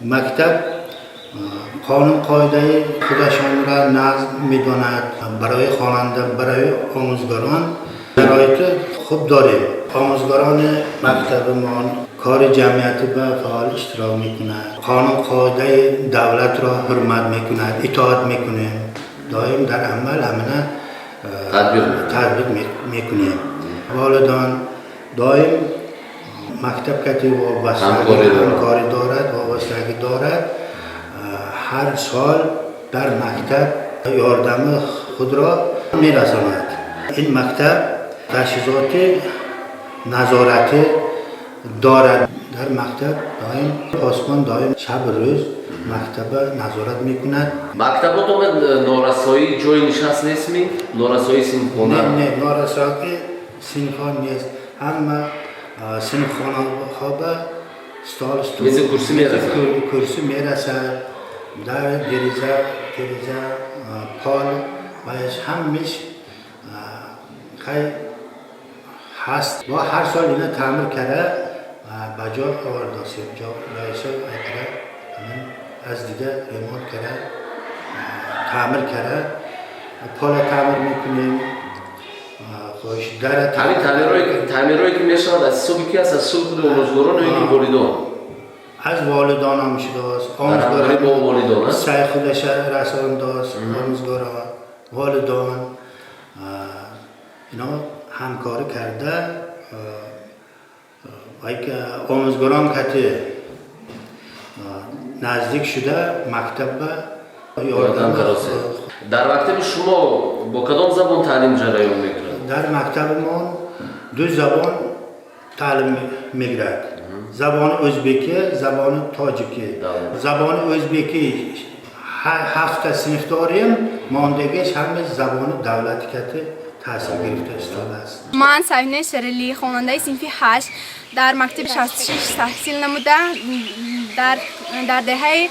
Мактаб қонун қоидаи худашонро назм медонад. Барои хонанда, барои омӯзгорон шароити хуб дорем. Омӯзгорони мактабамон кори ҷамъиятӣ ба фаъол иштирок мекунад, қонун қоидаи давлатро ҳурмат мекунад, итоат мекунем, доим дар амал ҳамина татбиқ мекунем. Волидон доим мактаб кати ҳамкорӣ дорад, вобастагӣ дорад. Ҳар сол дар мактаб ёрдами худро мерасонад. Ин мактаб таҷҳизоти назоратӣ дорад. Дар мактаб доим посбон доим шабу рӯз мактаба назорат мекунад. Мактаботон норасоии ҷои нишаст нестми, норасоии синфхона? Не, норасоии синфҳо нест. Ҳама синфхонаҳо ба стол, мези, курсӣ мерасад. Курсӣ мерасад. Дар дереза, пол ва ҳамаш хай ҳаст. Мо ҳар сол ина таъмир карда, ба ҷо овардосем, ҷоиша карда, аз дига ремонт карда, таъмир карда, пола таъмир мекунем. Хоҳиш дара. Ҳамин таъмирое ки мешавад, аз ҳисоби ки аст? Аз ҳисоби худи омӯзгорон ё ки волидон? Аз волидон ҳам шудааст. Омӯзгорон бо волидон. Саъй худаша расондааст. Омӯзгорон, волидон, ино ҳамкорӣ карда, омӯзгорон кати наздик шуда, мактабба ёрдам. Дар мактаби шумо бо кадом забон таълим ҷараён мегирад? Дар мактабимон ду забон таълим мегирад: забони ӯзбекӣ, забони тоҷикӣ. Забони ӯзбекӣ ҳафта синф дорем, мондагиш ҳама забони давлати кати таҳсил гирифта истодааст. Ман Савина Шералӣ, хонандаи синфи 8, дар мактаби 66 таҳсил намуда, дар деҳаи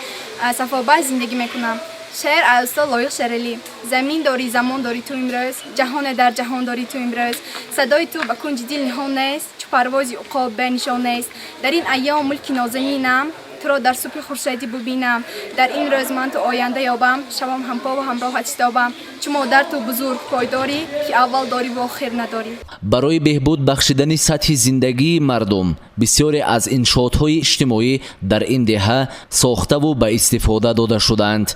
Сафобаҳ зиндагӣ мекунам. Шеър аз устод Лоиқ Шералӣ. Замин дорӣ, замон дорӣ ту имрӯз, ҷаҳоне дар ҷаҳон дорӣ ту имрӯз. Садои ту ба кунҷи дил ниҳон нест, чу парвози уқоб бенишон нест. Дар ин айём мулки нозанинам туро дар субҳи хуршедӣ бубинам. Дар ин рӯз ман ту оянда ёбам, шавам ҳампову ҳамроҳат шитобам. Чу модар ту бузург пойдорӣ, ки аввал дорӣ ву охир надорӣ. Барои беҳбуд бахшидани сатҳи зиндагии мардум бисёре аз иншоотҳои иҷтимоӣ дар ин деҳа сохтаву ба истифода дода шудаанд.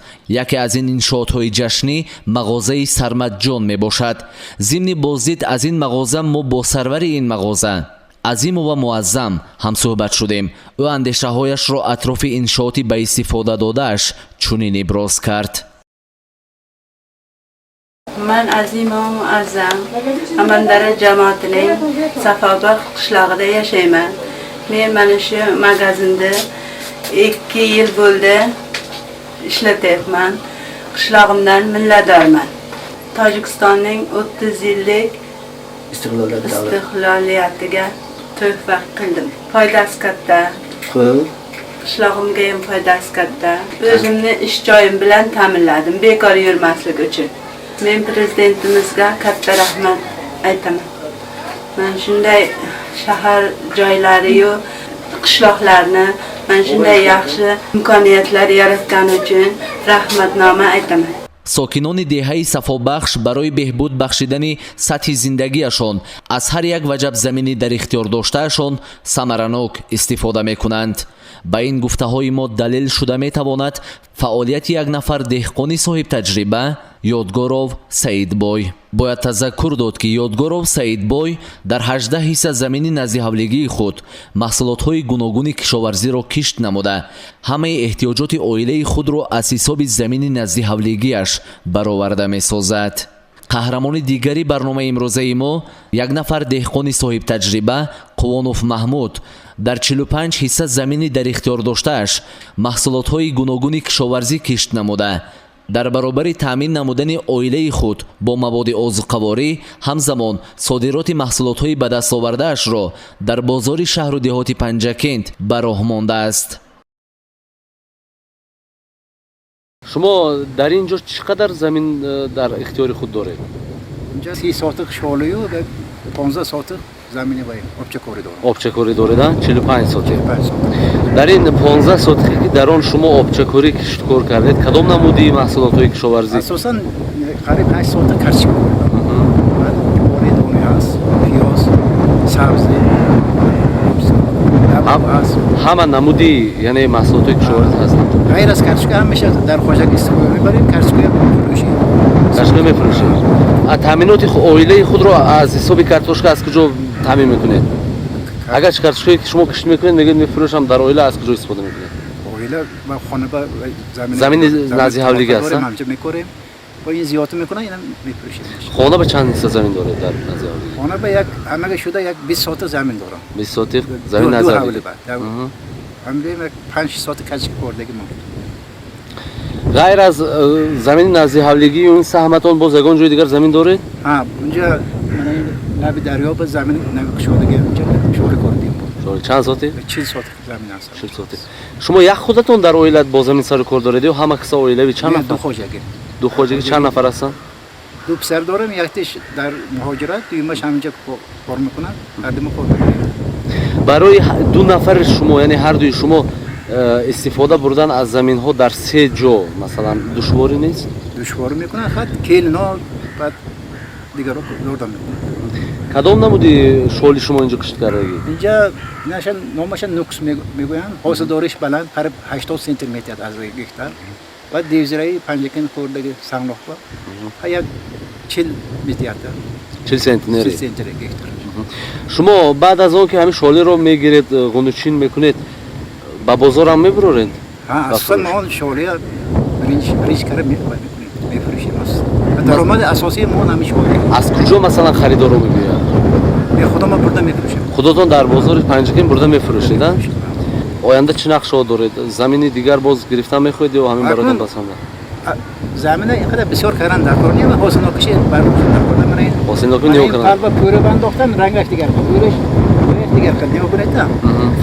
Яке аз ин иншоотҳои ҷашнӣ мағозаи Сармадҷон мебошад. Зимни боздид аз ин мағоза мо бо сарвари ин мағоза Азимова Муаззам ҳамсӯҳбат шудем. Ӯ андешаҳояшро атрофи иншооти ба истифода додааш чунин иброз кард. Man Azimova Muazzam, Amandara jamoatining Safobax qishlog'ida yashayman. Men mana shu magazinda 2 yil bo'ldi ishlatyapman. Qishlog'imdan minnatdorman. Tojikistonning 30 yillik istiqloliyatiga tuhfa qildim. Foydasi katta. Xo'p. Qishlog'imga ham foydasi katta. O'zimni ish joyim bilan ta'minladim, bekor yurmaslik uchun. Men prezidentimizga katta rahmat aytaman. Mana shunday shahar joylariyu qishloqlarni mana shunday yaxshi imkoniyatlar yaratgani uchun rahmatnoma aytaman. Сокинони деҳаи Сафобахш барои беҳбуд бахшидани сатҳи зиндагиашон аз ҳар як ваҷаб заминӣ дар ихтиёр доштаашон самаранок истифода мекунанд. Ба ин гуфтаҳои мо далел шуда метавонад фаъолияти як нафар деҳқони соҳибтаҷриба, Ёдгоров Саидбой. Бояд тазаккур дод, ки Ёдгоров Саидбой дар 18 ҳисса замини наздиҳавлигии худ маҳсулотҳои гуногуни кишоварзиро кишт намуда, ҳамаи эҳтиёҷоти оилаи худро аз ҳисоби замини наздиҳавлигиаш бароварда месозад. Қаҳрамони дигари барномаи имрӯзаи мо як нафар деҳқони соҳибтаҷриба, Қувонов Маҳмуд, дар 45 ҳисса замини дар ихтиёр доштааш маҳсулотҳои гуногуни кишоварзӣ кишт намуда, дар баробари таъмин намудани оилаи худ бо маводи озуқаворӣ, ҳамзамон содироти маҳсулотҳои ба даст овардаашро дар бозори шаҳру деҳоти Панҷакент ба роҳ мондааст. Шумо дар ин ҷо чӣ қадар замин дар ихтиёри худ доред? Инҷа 30 сотих шолию ва 15 сотих замини вай обчакорӣ дорам. Обчакорӣ доред, 45 сотих? 5 сотих. Дар ин 15 сотихе ки дар он шумо обчакорӣ киштукор кардед, кадом намуди маҳсулотҳои кишоварзӣ? Асосан қариб 8 сотих картошка кордам. Баъд ҷувории дона ҳаст, пиёз, сабзӣ, ҳаст. Ҳама намуди, яъне, маҳсулотҳои кишоварзӣ ҳастанд? Ғайр аз картошка ҳамеша дар хоҷагӣ истифода мебарем, картошка мефурӯшем. Картошка мефурӯшед. Таъминоти оилаи худро аз ҳисоби картошка аз куҷо таъмин мекунед? Агарчи картошкае ки шумо кишт мекунед, мегӯед мефурӯшам, дар оила аз куҷо истифода мекунед? Оила ва хона ба замин. Замини назди ҳавлига аст? Ҳамҷа мекорем, бо ин зиёдат мекунан, инам мефурӯшем. Хона ба чанд ҳисса замин доред дар назди ҳавлига? Хона ба як ҳамага шуда як 20 сотих замин дорам. 20 сотих замин назди ҳавлига. Ҳам як 5 сотих картошка кордагӣ мо. Ғайр аз замини назди ҳавлигии он саҳматон, боз ягон ҷои дигар замин доред? Ҳа, унҷа мана ин лаби дарё ба замин нави кушодагӣ, унҷа шоли кордем. Чанд сотих? 40 сотих замин аст. 40 сотих. Шумо як худатон дар оилат бо замин сару кор доред ё ҳама киса оилавӣ? Чанд нафар? Ду хоҷагӣ. Ду хоҷагӣ. Чанд нафар ҳастанд? Ду писар дорам, яктиш дар муҳоҷират, дуюмаш ҳаминҷа кор мекунад, ҳар мо кор мекунем. Барои ду нафари шумо, яъне ҳар дуи шумо, истифода бурдан аз заминҳо дар се ҷо, масалан, душворӣ нест? Душворӣ мекунад, хат келино баъд дигаро ёрдам мекунад. Кадом намуди шоли шумо инҷо кишт кардагӣ? Инҷа наша номаша нукс мегӯянд, ҳосилдориш баланд, қариб 80 сантиметр аз гектар. Баъд девзираи Панҷакент хӯрдаги сангноқба як 40 метията. 40 сентнер? 40 сентнер гектар. Шумо баъд аз он ки ҳамин шолиро мегиред, ғундучин мекунед, ба бозорам мебуроред? Ҳа, асосан мо он шолия биринҷ кара мефурӯшем. Даромади асосии мо ҳамин шоли. Аз куҷо, масалан, харидоро мебиёяд? Худома бурда мефурӯшем. Худотон дар бозори Панҷакент бурда мефурӯшед, а? Оянда чӣ нақшаҳо доред? Замини дигар боз гирифтан мехоҳед ё ҳамин баротон басанда? Замина ин қадар бисёр кардан дар кор не, ҳосилнокиши дар кор мана ин. Ҳосилнокӣ нигоҳ кардан. Қалба пӯра бандохтан, рангаш дигар, пӯраш дигар қил нигоҳ кунед,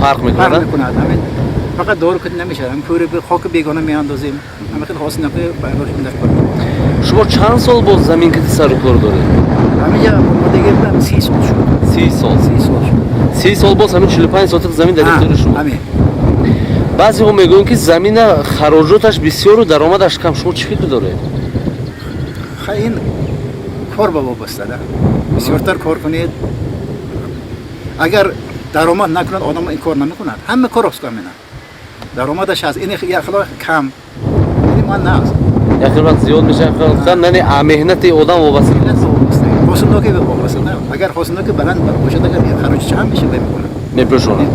фарқ мекунад. Фарқ мекунад. Ҳамин фақат дору кунӣ намешавад, ҳамин пӯра хоки бегона меандозем, ҳамин хел ҳосилнокӣ бардошт дар кор. Шумо чанд сол боз замин кити сару кор доред? Ҳаминҷа омодагӣ 30 сол шуд. 30 сол? 30 сол шуд. 30 сол боз ҳамин 45 сотих замин дар ихтиёри шумо? Ҳамин. Баъзеҳо мегӯянд, ки замина хароҷоташ бисёру даромадаш кам. Шумо чӣ фикр доред? Ин кор ба вобаста да. Бисёртар кор кунед, агар даромад накунад, одам ин кор намекунад. Ҳама кор рост мекунад. Даромадаш ҳаст, ин як хело кам, ин ман нест. Як хел вақт зиёд мешавад, як хел кам, яъне меҳнати одам вобаста. Ҳосилнокӣ вобаста. Агар ҳосилнокӣ баланд бошад, агар хароҷот чанд мешавад, мекунад. Мепӯшонад.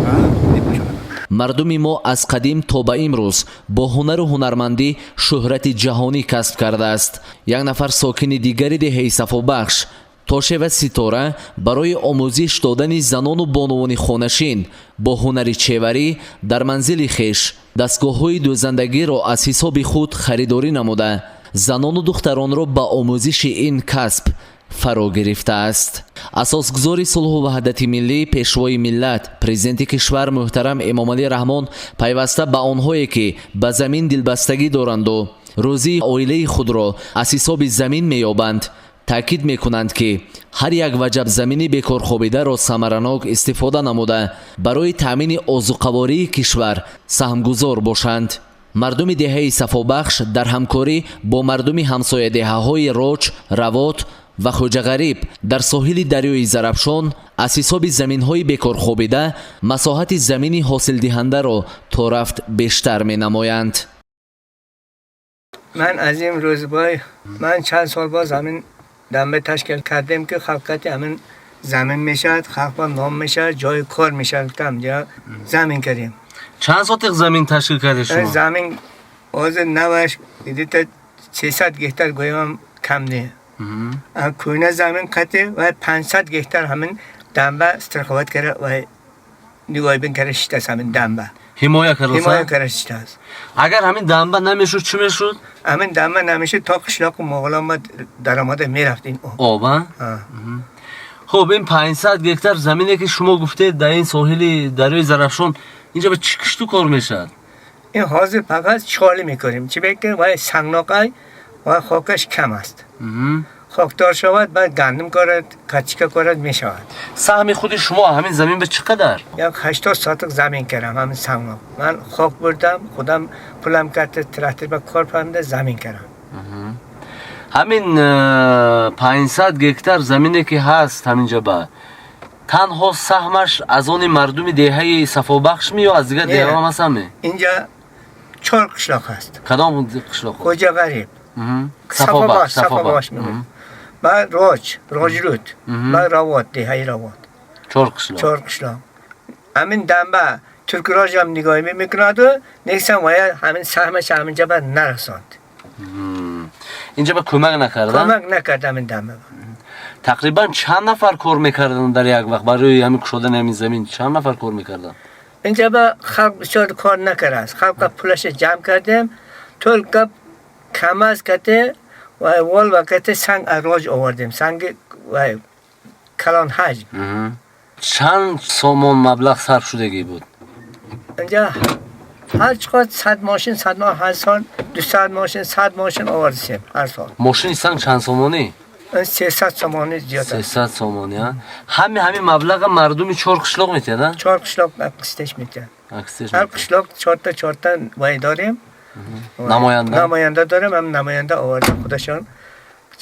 Мепӯшонад. Мардуми мо аз қадим то ба имрӯз бо ҳунару ҳунармандӣ шӯҳрати ҷаҳонӣ касб кардааст. Як нафар сокини дигари деҳаи Сафобахш, Тошева Ситора, барои омӯзиш додани занону бонувони хонашин бо ҳунари чеварӣ дар манзили хеш дастгоҳҳои дӯзандагиро аз ҳисоби худ харидорӣ намуда, занону духтаронро ба омӯзиши ин касб фаро гирифтааст. Асосгузори сулҳу ваҳдати миллӣ, пешвои миллат, президенти кишвар муҳтарам Эмомалӣ Раҳмон пайваста ба онҳое, ки ба замин дилбастагӣ доранду рӯзии оилаи худро аз ҳисоби замин меёбанд, таъкид мекунанд, ки ҳар як ваҷаб замини бекорхобидаро самаранок истифода намуда, барои таъмини озуқавории кишвар саҳмгузор бошанд. Мардуми деҳаи Сафобахш дар ҳамкорӣ бо мардуми ҳамсоядеҳаҳои Роҷ, Равот ва Хоҷағариб дар соҳили дарёи Зарафшон аз ҳисоби заминҳои бекорхобида масоҳати замини ҳосилдиҳандаро то рафт бештар менамоянд. Ман Азим Рӯзбой, ман чанд сол боз ҳамин дамбе ташкил кардем, ки халқати ҳамин замин мешавад, халқ ба ном мешавад, ҷои кор мешавад, ки ҳамҷа замин кардем. Чанд сотих замин ташкил кардед шумо? Замин ҳозир наваш где-то 300 гектар гӯям кам не. Кӯна замин қати ва 500 гектар ҳамин дамба страховать кара ва нигоҳбин кара шитаст ҳамин дамба. Ҳимоя кардааст? Ҳимоя кара шитаст. Агар ҳамин дамба намешуд, чӣ мешуд? Ҳамин дамба намешуд, то қишлоқу моғолон ма даромада мерафт ин об. Об, а? Хуб, ин 500 гектар замине, ки шумо гуфтед, дар ин соҳили дарёи Зарафшон, инҷа ба чӣ кишту кор мешавад? Ин ҳозир фақат шолӣ мекунем. Чӣ бе ки вай сангноқай ва хокаш кам аст. Хокдор шавад, баъд гандум корад, картошка корад мешавад. Саҳми худи шумо ҳамин замин ба чӣ қадар? Як 80 сотик замин кардам, ҳамин сангно. Ман хок бурдам, худам пулам карда, трактор ба кор фаҳмида замин кардам. Ҳамин 500 гектар замине ки ҳаст ҳаминҷа ба танҳо саҳмаш аз они мардуми деҳаи Сафобахш ми ё аз дигар Не. деҳаҳо ҳам ҳастанд? Инҷа чор қишлоқ ҳаст. Кадом қишлоқ? Хоҷа Ғариб, Сафобахш. Сафобахш мегӯем. Баъд Роҷ, Роҷруд, баъд Равот, деҳаи Равот. Чор қишлоқ. Чор қишлоқ. Ҳамин дамба Туркроҷ ҳам нигоҳ мекунаду, нестам вая ҳамин саҳмаш ҳаминҷа ба нарасонд. Инҷа ба кӯмак накардан? Кӯмак накард ҳамин дамба. Тақрибан чанд нафар кор мекарданд дар як вақт барои ҳамин кушодани ҳамин замин? Чанд нафар кор мекарданд? Инҷа ба халқ бисёр кор накардааст. Халқ пулаша ҷамъ кардем, только КамАЗ кате ва Волва кате санг аз Роҷ овардем. Санги вай калон ҳаҷм. Чанд сомон маблағ сарф шудагӣ буд? Инҷа ҳар чӣ 100 мошин, 100 ҳар сол 200 мошин, 100 мошин овардем ҳар сол. Мошини санг чанд сомонӣ? Ин 300 сомонӣ зиёд аст. 300 сомонӣ, а? Ҳамин маблаға мардуми чор қишлоқ метиҳад, а? Чор қишлоқ қисташ метиҳад. Аксиш Ҳар метиҳад. қишлоқ чорта чорта вай дорем. Намоянда? Намоянда дорем, ҳам намоянда оварда худашон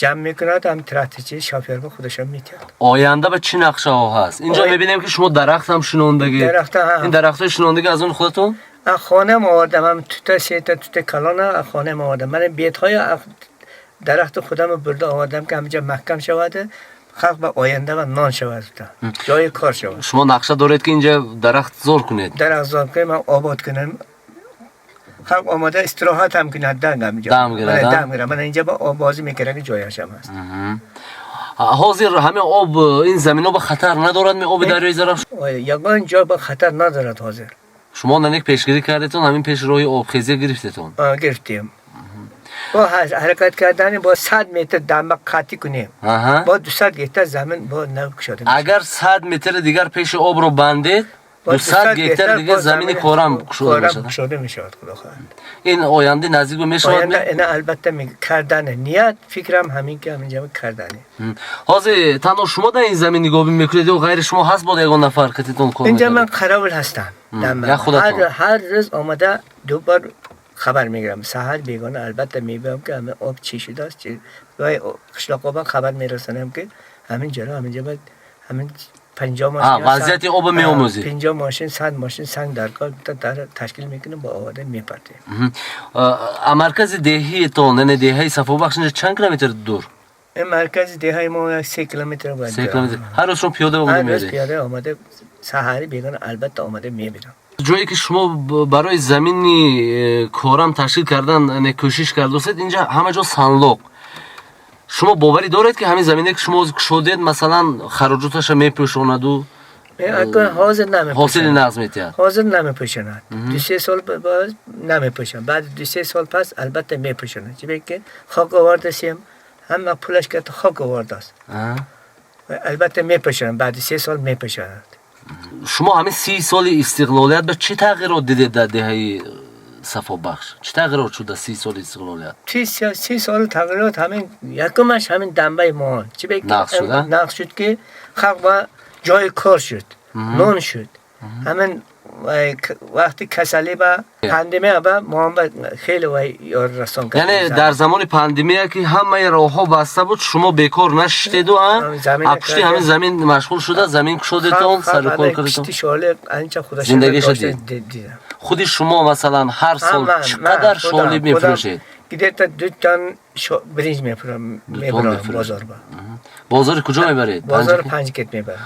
ҷамъ мекунад, ҳам тракторчи, шофёр худашон метиҳад. Оянда ба чӣ нақшаҳо ҳаст? Инҷо мебинем ки шумо дарахт ҳам шинондагӣ. Дарахта, ҳа. Ин дарахтҳои шинондагӣ аз он худатон? Аз хонам овардам, ҳам тута, сета тута калона аз хонам овардам. Ман бетҳои дарахти худам бурда овардам ки ҳаминҷа маҳкам шавад, халқ ба оянда ва нон шавад, ҷои кор шавад. Шумо нақша доред ки инҷа дарахт зор кунед? Дарахт зор кунем, ҳам обод кунем. Халқ омода истироҳат ҳам кунад, дам ҳаминҷа. Дам гирад, Бале, а? Дам гирад. Ман инҷа ба об бозӣ мекунам, ки ҷояш ҳам ҳаст. Ҳозир ҳамин об ин заминҳо ба хатар надорад ми оби дарёи Зарафшон? Ой, ягон ҷо ба хатар надорад ҳозир. Шумо наник пешгирӣ кардетон, ҳамин пеш роҳи обхезия гирифтетон? А, гирифтем. Бо ҳаракат кардани бо 100 метр дамба қатъӣ кунем. Бо 200 гектар замин бо нав кушода мешавад. Агар 100 метри дигар пеши обро бандед, Бо 200 гектар дигар замини корам кушода корам мешавад. Кушода мешавад, худо хоҳад. Ин оянда наздик мешавад? Оянда ина албатта кардане. Ният фикрам ҳамин ки ҳаминҷа кардане. Ҳозир танҳо шумо дар ин замин нигоҳбин мекунед ё ғайри шумо ҳаст бод ягон нафар катитон кор инҷа ман мекунад? қаровул ҳастам. Я худатон? Ҳар рӯз омада ду бор хабар мегирам. Саҳар бегона албатта мебиям ки ҳамин об чӣ шудааст, чӣ вай қишлоқоба хабар мерасонам ки ҳамин ҷаро ҳаминҷа ба ҳамин 50 мошин Вазъияти обро меомӯзед? 50 мошин, 100 мошин санг дар кор дар ташкил мекунем, бо оварда мепартем. А маркази деҳиетон, яъне деҳаи Сафобахш, инҷа чанд километр дур? Ин маркази деҳаи мо як 3 километр бояд. 3 километр. Ҳар рӯз шумо пиёда омада Ҳар рӯз меоед? Пиёда омада, саҳари бегона албатта омада мебинам. Ҷое ки шумо барои замини корам ташкил кардан, яъне кӯшиш кардосед, инҷа ҳама ҷо санлоқ. Шумо боварӣ доред ки ҳамин замине ки шумо ҳозир кушодед, масалан, хароҷоташа мепӯшонаду Акун ҳозир ҳосили намепӯшонад. Нағз метиҳад? Ҳозир намепӯшонад. 2-3 сол боз намепӯшонад. Баъд 2-3 сол пас албатта мепӯшонад. Чунки ки хок овардасем, ҳама пулаш ки хок овардааст. Албатта мепӯшонад, баъди 3 сол мепӯшонад. Шумо ҳамин 30 соли истиқлолият ба чӣ тағйирот дидед дар деҳаи Сафобахш? Чӣ тағйирот шуд дар 30 соли истиқлолият? 30 сол тағйирот ҳамин якумаш ҳамин дамбаи моҳон. Чӣ бе Нағз шуд, а? Нағз шуд ки халқ ба ҷои кор шуд, нон шуд. Ҳамин вай вақти касалӣ ба пандемия ба моҳон ба хеле вай ёррасон кард. Яъне дар замони пандемия ки ҳамаи роҳҳо баста буд, шумо бекор нашиштеду, а Замин а пушти ҳамин замин машғул шуда, замин кушодетон, сару кор кардетон. Кишти шоле анча худашон Зиндагиша дид. Дидам. Худи шумо, масалан, ҳар сол чӣ қадар шолӣ мефурӯшед? Где-то 2 тонн биринҷ мефурам, Ду тонн мебарам мефурӯшед. бозор ба. Бозори куҷо мебаред? Бозор Панҷкет мебарам.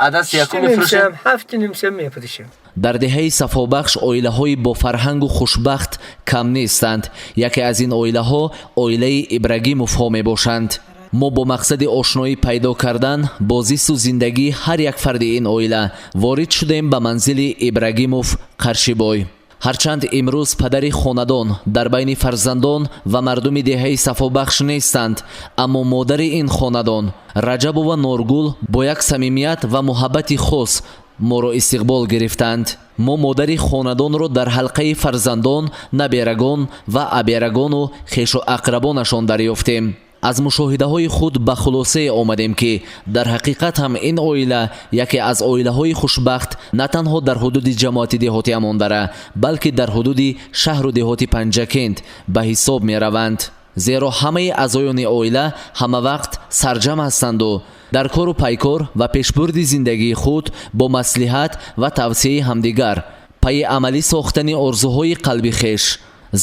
Адас якум мефурӯшед? 7.5 сом мефурӯшем. Дар деҳаи Сафобахш оилаҳои бофарҳангу хушбахт кам нестанд. Яке аз ин оилаҳо оилаи Ибрагимовҳо мебошанд. Мо бо мақсади ошноӣ пайдо кардан бо зисту зиндагии ҳар як фарди ин оила ворид шудем ба манзили Ибрагимов Қаршибой. Ҳарчанд имрӯз падари хонадон дар байни фарзандон ва мардуми деҳаи Сафобахш нестанд, аммо модари ин хонадон Раҷабова Норгул бо як самимият ва муҳаббати хос моро истиқбол гирифтанд. Мо модари хонадонро дар ҳалқаи фарзандон, наберагон ва аберагону хешу ақрабонашон дарёфтем. Аз мушоҳидаҳои худ ба хулосае омадем, ки дар ҳақиқат ҳам ин оила яке аз оилаҳои хушбахт на танҳо дар ҳудуди ҷамоати деҳоти Амондара, балки дар ҳудуди шаҳру деҳоти Панҷакент ба ҳисоб мераванд, зеро ҳамаи аъзоёни оила ҳамавақт сарҷам ҳастанду дар кору пайкор ва пешбурди зиндагии худ бо маслиҳат ва тавсияи ҳамдигар пайи амалӣ сохтани орзуҳои қалби хеш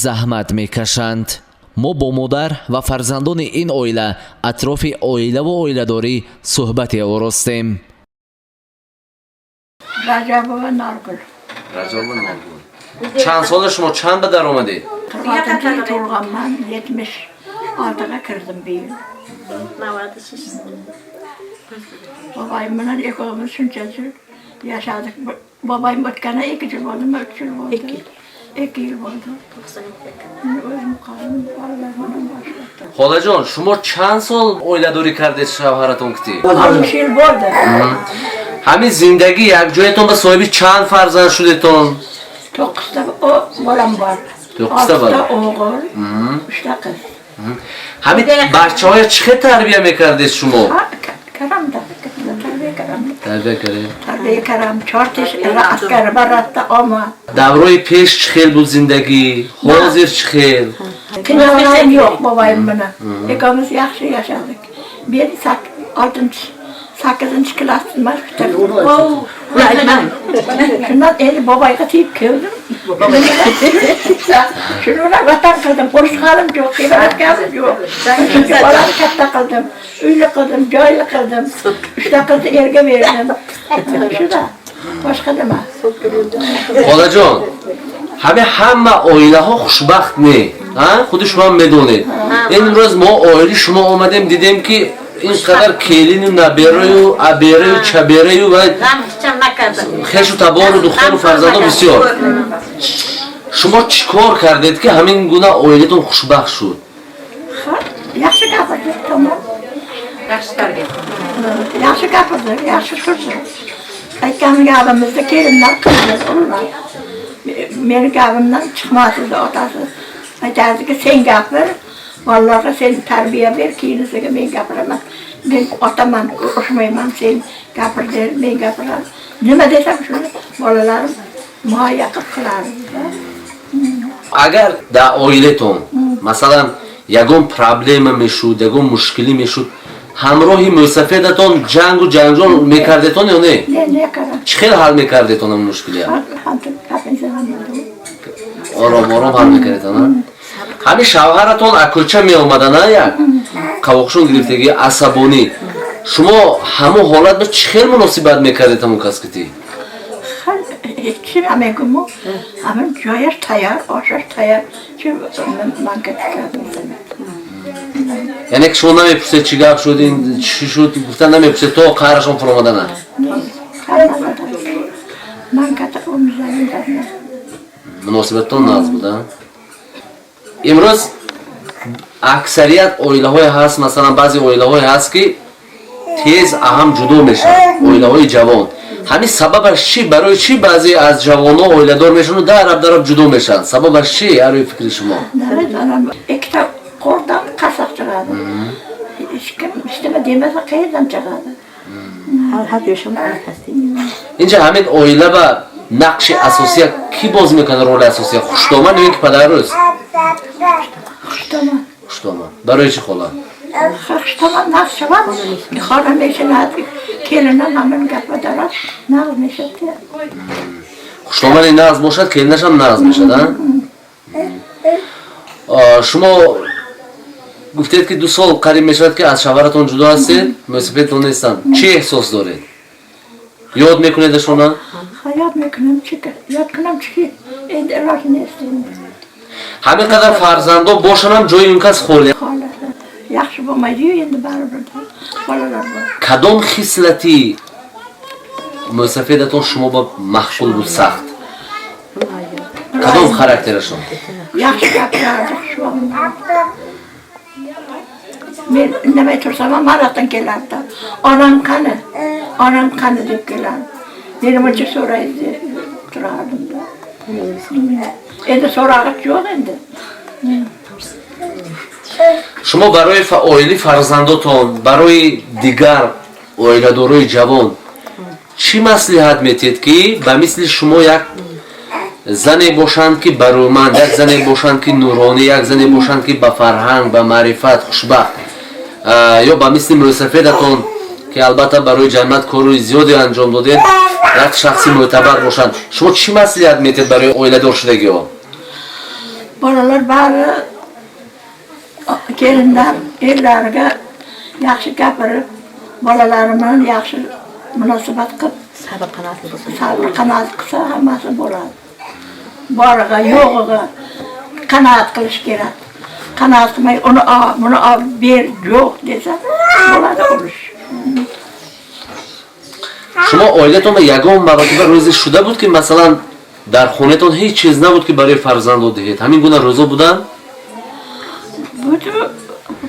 заҳмат мекашанд. Мо бо модар ва фарзандони ин оила атрофи оилаву оиладорӣ суҳбате оростем. Раҷабова Норгул. Раҷабова Норгул, чанд сола шумо, чанд ба даромадед? 46 tug'ilganman, 76ga kirdim bu yil. Boboyim bilan ikkovimiz shuncha yil yashadik. Boboyim o'tgani 2 yil bo'ldimi, 3 yil bo'ldi? 2 yil bo'ldi. O'zim qoldim, bolalar bilan boshqa. Холаҷон, шумо чанд сол оиладорӣ кардед шавҳаратон кити? 60 yil bo'ldi. Ҳамин зиндагӣ якҷоятон ба соҳиби чанд фарзанд шудетон? To'qqizta bolam bor. To'qqizta bola. Oltita o'g'il, uchta qiz. Ҳамин бачаҳоя чӣ хел тарбия мекардед шумо? Ha, karamda, tarbiya karam. Тарбия кардед? Tarbiya karam, chortish askar baratda olma. Даврои пеш чӣ хел буд зиндагӣ, ҳозир чӣ хел? Qiynalganim yo'q boboyim bilan. Ikkovimiz yaxshi yashadik. Men oltinchi, sakkizinchi klassni bitirdim. Shundan endi boboyga tegib keldim. Shuni bilan vatan qildim. Urushganim yo'q, tevarakganim yo'q. Chunki bolani katta qildim, uyli qildim, joyli qildim. Uchta qizni erga berdim. Shuda. Boshqa nima? Холаҷон, ҳаме ҳама оилаҳо хушбахт не, а? Худи шумо ҳам медонед. Ин рӯз мо оили шумо омадем, дидем, ки ин қадар келину набераю, абераю, чабераю ва хешу табору, духтару фарзандо бисёр. Шумо чӣ кор кардед, ки ҳамин гуна оилатон хушбахт шуд? Yaxshi gapirdik, tamom. Yaxshi tarbiya. Yaxshi gapirdik, yaxshi turdi. Aytgan gapimizni kelinlar qildi, ular. Meni gapimdan chiqmas edi otasi. Aytardiki, sen gapir, bolalarga sen tarbiya ber, keyinisiga men gapiraman. Men otaman, urushmayman, sen gapir der, men gapiraman. Nima desam shuni bolalarim muhayyo qilib qilardi. Агар дар оилатон, масалан, ягон проблема мешуд, ягон мушкилӣ мешуд, ҳамроҳи мӯйсафедатон ҷангу ҷанҷол мекардетон ё не? Не, не karam. Чӣ хел ҳал мекардетон ҳамин мушкилия? Hamma gapingizni. Ором ором ҳал мекардетон, а? Ҳамин шавҳаратон аз кӯча меомадана, як қавоқшон гирифтагӣ, асабонӣ, шумо ҳамон ҳолат ба чӣ хел муносибат мекардед ҳамон кас кити? Hech nima, hamma joyash tayyor, oshash tayyor. Shu manga Яъне ки шумо намепурсед, чӣ гап шуд, ин чӣ шуд гуфта намепурсед то қаҳрашон фуромадана? Man katta umrlarim. Муносибаттон нағз буда. Имрӯз аксарият оилаҳое ҳаст, масалан, баъзе оилаҳое ҳаст, ки тез аҳам ҷудо мешаванд, оилаҳои ҷавон. Ҳамин сабабаш чӣ? Барои чӣ баъзе аз ҷавонҳо оиладор мешаванд, дараб дараб ҷудо мешаванд? Сабабаш чӣ арӯи фикри шумо? Намедонам, ikkita qo'ldan qarsak chiqadi. Hech kim hech nima demasa, qayerdan chiqadi? Инҷа ҳамин оила ба нақши асосия кӣ боз мекунад, роли асосия, хуштоман ё ин ки падаррӯз? Xushtomon. Хуштоман. Барои чӣ, хола? Xushtomon naqsh shavad, xona meshinadi, kelinam hammani gapiradi, naqsh meshadi. Хуштомани нағз бошад, келинашам нағз мешад, а? Шумо гуфтед, ки 2 сол қариб мешавад, ки аз шавҳаратон ҷудо ҳастед, мӯйсафедтон нестанд. Чӣ эҳсос доред? Ёд мекунедашона? Ёд мекунам, чи ёд кунам, чи endi iloji nest endi. Ҳамин қадар фарзандо бошанам, ҷои он кас холӣ. Xola yaxshi bo'lmaydiyu endi, baribir bolalar bor. Кадом хислати мӯйсафедатон шумо ба маъқул буд сахт? Кадом характерашон? Yaxshi gapirardi, xushvaqt. Men indamay tursam ham maratan kelardi. Onam qani, onam qani deb kelardi. Meni buncha so'raydi deb turardimda. Endi so'rag'ich yo'q endi. Шумо барои оилаи фарзандотон, барои дигар оиладорои ҷавон чӣ маслиҳат метиҳед, ки ба мисли шумо як зане бошанд, ки барӯманд, як зане бошанд, ки нуронӣ, як зане бошанд, ки ба фарҳанг, ба маърифат хушбахт, ё ба мисли мӯйсафедатон, ки албатта барои ҷамъият кори зиёде анҷом додед, як шахси мӯътабар бошанд? Шумо чӣ маслиҳат метиҳед барои оиладор шудагиҳо? Bolalar bari, kelinlar erlariga yaxshi gapirib, bolalari bilan yaxshi munosabat qilib, Sabr qanoatli bo'lsin. Sabr qanoat qilsa, hammasi bo'ladi. Boriga yo'g'iga qanoat qilish kerak. Qanoat qilmay, uni ol, buni ol, ber, yo'q desa, bo'ladi urush. Шумо оилатонро ягон маротиба рӯзе шуда буд, ки масалан дар хонатон ҳеҷ чиз набуд, ки барои фарзандо диҳед? Ҳамин гуна рӯзо буданд?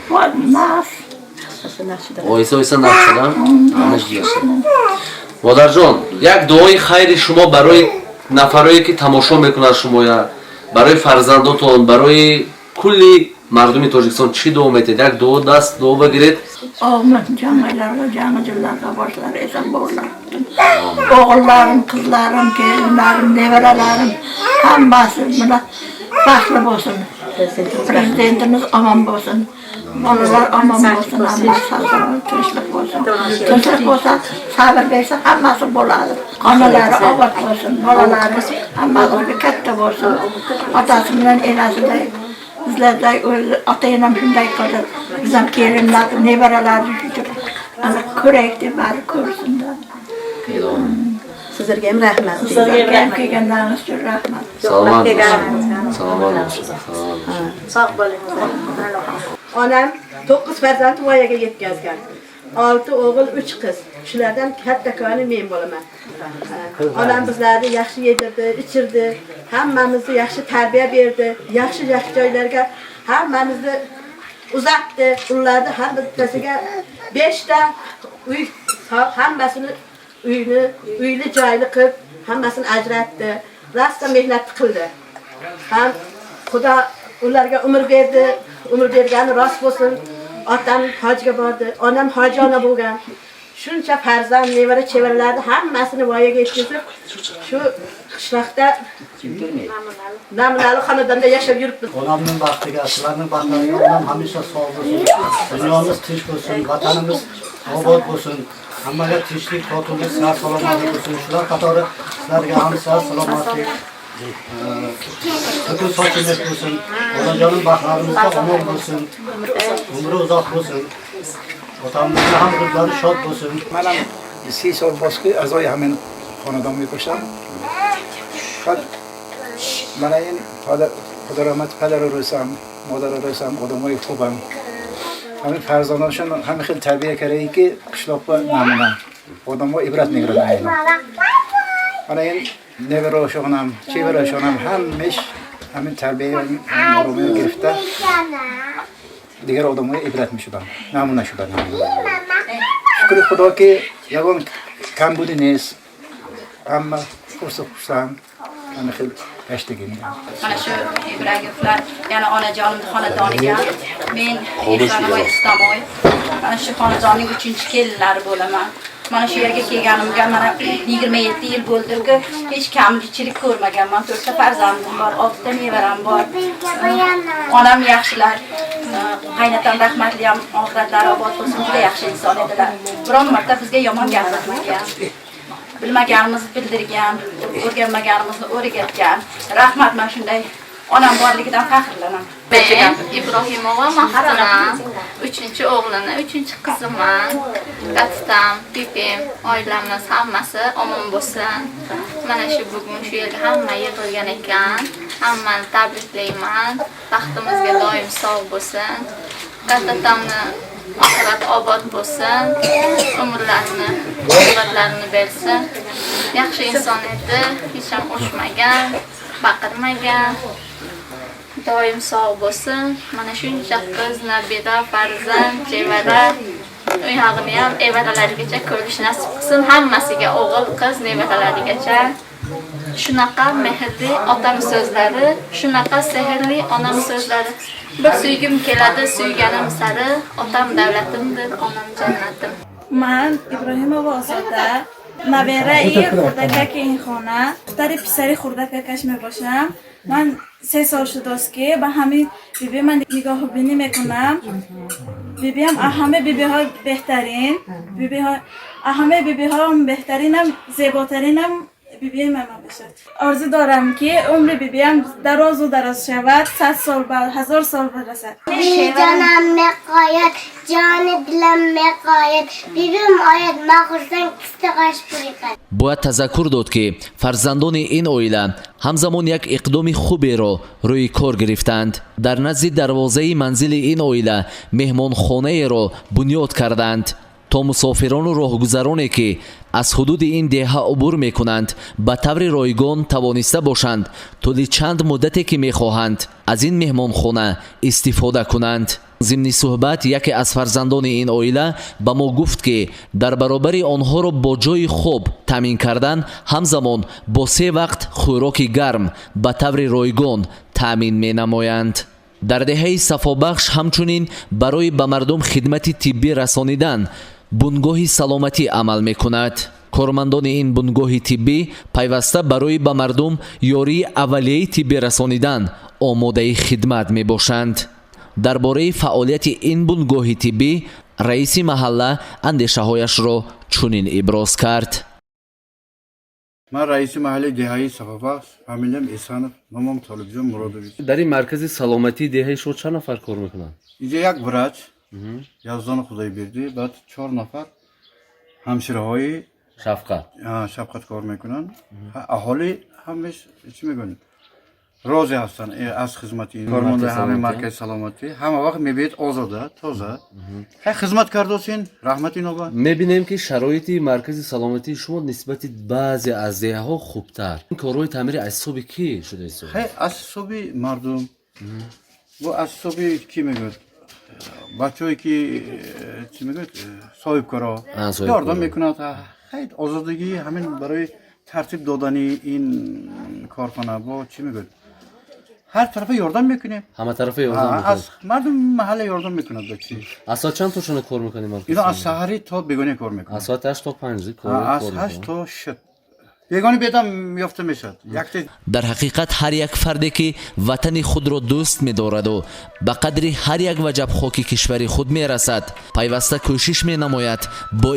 Bu nas. Оҳиста оҳиста нақш шудам, ҳамаш гузашта. Модарҷон, як дуои хайри шумо барои нафарое, ки тамошо мекунанд шумоя, барои фарзандотон, барои кулли мардуми Тоҷикистон чӣ дуо метиҳед? Як дуо, даст дуо бигиред. Omon janglarga, jangchilarga boshlari eson bo'lsin. O'g'illarim, qizlarim, kelinlarim, nevaralarim hammasi mana baxtli bo'lsin. Prezidentimiz omon bo'lsin. Bolalar omon bo'lsin, hammasi sog' salomat, tinchlik bo'lsin. Tinchlik bo'lsa, sabr bersa, hammasi bo'ladi. Xonalari obod bo'lsin, bolalari hammasi katta bo'lsin. Otasi bilan enasiday, bizlarday o'zi ota enam shunday qildi. Biz ham kelinlar, nevaralarni shuncha ana ko'raylik deb bari ko'rsinlar. Sizlarga ham rahmat. Sizlarga ham kelganlaringiz uchun rahmat. Salomat bo'lsin, salomat bo'lsin, salomat bo'lsin. Sog' bo'ling. Onam 9 farzand voyaga yetkazgan. 6 o'g'il, 3 qiz. Shulardan kattakoni men bo'laman. Onam bizlarni yaxshi yedirdi, ichirdi, hammamizni yaxshi tarbiya berdi, yaxshi yaxshi joylarga hammamizni uzatdi. Ularni har bittasiga 5 ta uy, hammasini uyni, uyli joyli qilib, hammasini ajratdi. Rosta mehnat qildi. Ham Xudo ularga umr berdi, umr bergani rost bo'lsin. Otam hojga bordi, onam hoji ona bo'lgan. Shuncha farzand, nevara, chevaralarni hammasini voyaga yetkazib, shu qishloqda namunali xonadonda yashab yuribmiz. Onamning baxtiga, sizlarning baxtlariga onam hamisha sog' bo'lsin. Dunyomiz tinch bo'lsin, vatanimiz obod bo'lsin. Hammaga tinchlik, totuvlik, sihat, salomatlik bo'lsin. Shular qatori sizlarga ham sihat, salomatlik, butun sochimiz bo'lsin. Onajonim baxtlarimizga omon bo'lsin. Umri uzoq bo'lsin. Otamizga ham ruhlari shod bo'lsin. منم 30 سال باز که اعضای همین خاندان میباشم. خب من این خدا رحمت پدر روسم، مادر روسم، آدمای خوبم. همین فرزندانشون همین خیلی تربیه کرده ای که قشلاق با نمونه. آدم ها عبرت میگیرن اینا. من این nevarashonam, chevarashonam همش همین تربیه آرومی گرفته. دیگر آدمای عبرت میشدن، نمونه شدن. شکر خدا که یگان کمبودی نیست. همه خوش خوشم، همه خیلی gashtigi. Mana shu Ibragimovlar, ya'ni onajonimni xonadoniga men, Ehsonovoy Istomoy, mana shu xonadonning 3 kelinlari bo'laman. Mana shu yerga kelganimga mana 27 yil bo'ldiki, hech kamchilik ko'rmaganman. 4 ta farzandim bor, 6 ta nevaram bor. Onam yaxshilar, qaynotam rahmatli ham, oxiratlari obod bo'lsin, juda yaxshi inson edilar. Biron marta bizga yomon gapirmagan. Bilmaganimizni bildirgan, o'rganmaganimizni o'rgatgan. Rahmat, mana shunday onam borligidan faxrlanaman. Men Ibrohimova Maftuna, 3 o'g'lini, 3 qiziman. Kattatam, pipim, oilamiz hammasi omon bo'lsin. Mana shu bugun shu yerga hamma yig'ilgan ekan. Hammani tabriklayman. Baxtimizga doim sog' bo'lsin. Kattatamni oxirat obod bo'lsin. Umrlarini, quvvatlarini bersin. Yaxshi inson edi, hech ham urushmagan, baqirmagan. Doim sog' bo'lsin. Mana shuncha qiz, nabira, farzand, chevara, u yog'ini ham evaralarigacha ko'rish nasib qilsin. Hammasiga o'g'il, qiz, nevaralarigacha. Shunaqa mehrli otam so'zlari, shunaqa sehrli onam so'zlari. Bir suygim keladi suyganim sari, otam davlatimdir, onam jannatim. Ман Иброҳимова Озода, набераи хурдакаки ин хона, духтари писари хурдакакаш мебошам. Ман 3 сол шудааст, ки ба ҳамин биби ман нигоҳубинӣ мекунам. Бибиам аз ҳама бибиҳо беҳтарин, бибиҳо аз ҳама бибиҳоам беҳтаринам, зеботаринам бибиам мебошад. Орзу дорам, ки умри бибиам дарозу дароз шавад, 100 сол ба 1000 сол барасад. Ҷонам меқояд, ҷони дилам меқояд, бибим ояд, ман хурсанд писта ош буриқад. Бояд тазаккур дод, ки фарзандони ин оила ҳамзамон як иқдоми хуберо рӯи кор гирифтанд. Дар назди дарвозаи манзили ин оила меҳмонхонаеро бунёд карданд, то мусофирону роҳгузароне, ки аз ҳудуди ин деҳа убур мекунанд, ба таври ройгон тавониста бошанд тӯли чанд муддате ки мехоҳанд аз ин меҳмонхона истифода кунанд. Зимни суҳбат яке аз фарзандони ин оила ба мо гуфт, ки дар баробари онҳоро бо ҷойи хоб таъмин кардан, ҳамзамон бо се вақт хӯроки гарм ба таври ройгон таъмин менамоянд. Дар деҳаи Сафобахш ҳамчунин барои ба мардум хидмати тиббӣ расонидан бунгоҳи саломатӣ амал мекунад. Кормандони ин бунгоҳи тиббӣ пайваста барои ба мардум ёрии аввалияи тиббӣ расонидан омодаи хидмат мебошанд. Дар бораи фаъолияти ин бунгоҳи тиббӣ раиси маҳалла андешаҳояшро чунин иброз кард. Ман раиси маҳаллаи деҳаи Сафобахш, фамилиям Эсанов, номам Толибҷон Муродович. Дар ин маркази саломатии деҳаи шумо чанд нафар кор мекунанд? Инҷа як врач Яздони Худойбердӣ, баъд чор нафар ҳамшираҳои шафқат. Шафқат кор мекунанд. Аҳолӣ ҳамеш чӣ мегӯянд, розӣ ҳастанд аз хизмати ин кормандаи ҳамаи маркази саломатӣ. Ҳама вақт мебинед озода, тоза, хай хизмат кардосин, раҳмати иноба. Мебинем, ки шароити маркази саломатии шумо нисбати баъзе аз деҳаҳо хубтар. Ин корҳои таъмири аз ҳисоби кӣ шуда истода? Хай, аз ҳисоби мардум бо аз ҳисоби кӣ мегӯяд, бачаҳое ки чӣ мегӯяд, соҳибкоро ёрдам мекунад. Хай, озодагӣ ҳамин барои тартиб додани ин корхона бо чӣ мегӯяд, ҳар тарафа ёрдам мекунем. Ҳама тарафа ёрдам. Аз мардум маҳалла ёрдам мекунад ба чӣ. Аз соат чанд то шуна кор мекунед марказ? Ино аз саҳарӣ то бегоҳӣ кор мекунад. Аз соати 8 то 5 кор. Аз 8 то шуд бегоҳӣ бедам ёфта мешавад якте. Дар ҳақиқат, ҳар як фарде, ки ватани худро дӯст медораду ба қадри ҳар як ваҷаб хоки кишвари худ мерасад, пайваста кӯшиш менамояд бо